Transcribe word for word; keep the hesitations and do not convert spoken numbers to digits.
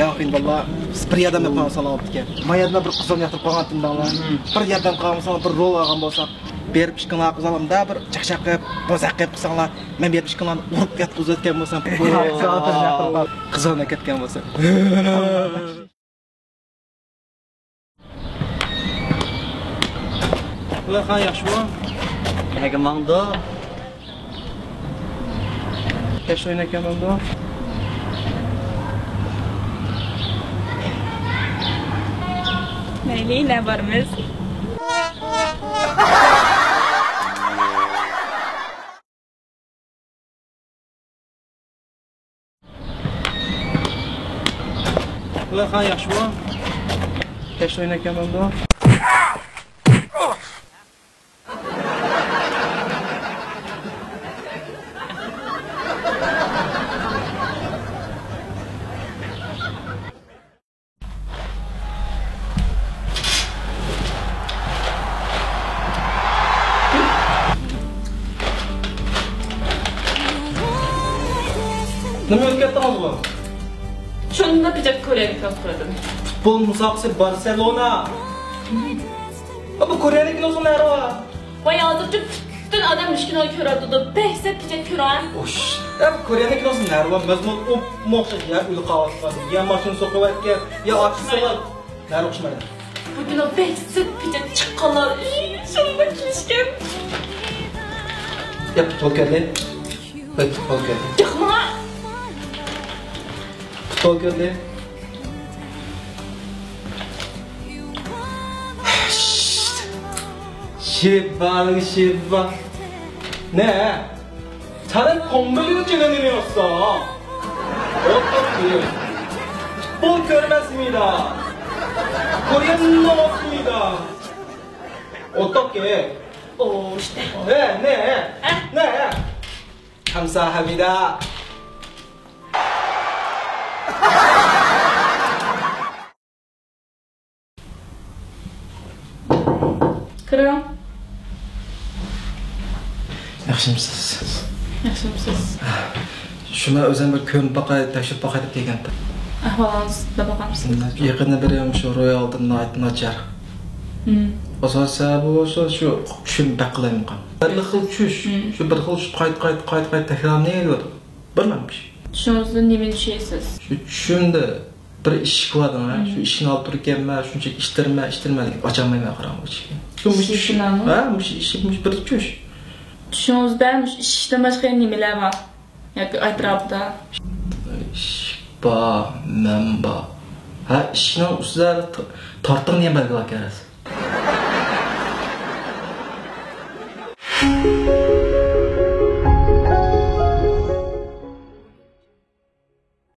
يا ئاخۇن باللا، بىز بىر ياردەم قىلمىساڭلار بوپتىكەن. ما يەردە بىر قىزلارنى ياقتۇرۇپ قالغانتىم دەڭلار. بىر ياردەم قىلمىساڭلار، بىر رول ئالغان بولساق، بېرىپ ئىككىڭلار قىزلارنى بىر چاقچاق قىلىپ، بوزەك قىلىپ قىلساڭلار، مەن بېرىپ ئىككىڭلارنى ئۇرۇپ ياتقۇزۇۋەتكەن بولسام. قىزلارنى ئەكەتكەن بولسام. ئۇلارخان ياخشىمۇ؟ نەگە ماڭدۇ؟ كەچ ئوينايدىكەن بولدى. مەيلى، نە بارىمىز. ئۇلارخان ياخشىمۇ؟ كەچ ئوينايدىكەن بولدى. نېمە ئۆتۈپ كەتتىڭىزغۇ؟ شۇنداق بىجاق كورېيەلىكنى ئۇتقۇردۇم. پۇتبول مۇسابىقىسى بارسېلونا. بۇ كورېيەلىكنىڭ نەرۋا. ۋاي، ھازىرچۇ پۈتۈن ئادەم مۇشۇ كىنونى كۆرۈۋاتىدۇ. بەك سەت كېچە كۆرۈڭ. ئوش. يا، بۇ كورېيەنىڭ كىنوسى نەرۋا، مەزمۇن ئوپمۇئوخشاش. يا ئۆلۈپ قالغان، يا ماشىنا سوقۇۋەتكەن، يا ئاچا سېلىپ. نەرۋا ئوخشىمايدۇ. بۇ كىنو بەك سەت كېچە چىققانلار. ئىي، شۇنداق كېلىشكەن. يا پۇتبول كۆردى. ۋاي، پۇتبول كۆردى. ياق، ماڭا. پۇتبول كۆردى. شىببا، شىببا. نە؟ سەن كومبىلىنى جېنىنى يوقسا. پۇتبول كۆرمەسمىدا؟ كورېيەننى ئوقۇمىدا؟ ئوتاقكى. ئوشتە. نە، نە؟ ھە؟ نە؟ خەمسە ھەمىدە. كىرىڭ. ياخشىمسىز؟ ياخشىمسىز؟ شۇ مەن ئۆزۈم بىر كۆرۈنۈپ باقاي، تەكشۈرۈپ باقاي دەپ كەلگەنتىم. ئەھۋالىڭىزنى باقامسىز؟ يېقىندا بىر شۇ رويالدىن ناھايىتى ناچار. ئاساسىي سەۋەبى بولسا شۇ چۈشۈم بەك قالايمىقان. بىر خىل چۈش، شۇ بىر خىل چۈش قايتا، قايتا، قايتا، قايتا تەكرارلىنىۋاتىدۇ. بىلمەمدۇ. چۈشىڭىزدىن نېمىنى چۈشەيسىز؟ شۇ چۈشۈمدە بىر ئىشىك بار دەڭ، شۇ ئىشىكنى ئالدۇرۇپ كەلمە، شۇنچە ئىشلىرىمە، ئىشلىرىمە دېگەن ئاچالمايمەن قاراڭغۇ ئىشىكنى. شۇ مۇشۇ ئىشىك. ھە، مۇشۇ ئىشىك، مۇشۇ بىر چۈش. چۈشىڭىزدە مۇشۇ ئىشىكتىن باشقا نېمىلەر بار؟ ياكى ئەتراپتا؟ ئىشىك بار، مەن بار. ھە، ئىشىكنىڭ ئۈستىدە تا-، تارتىڭ دېگەن بەلگىلەر كەرەس.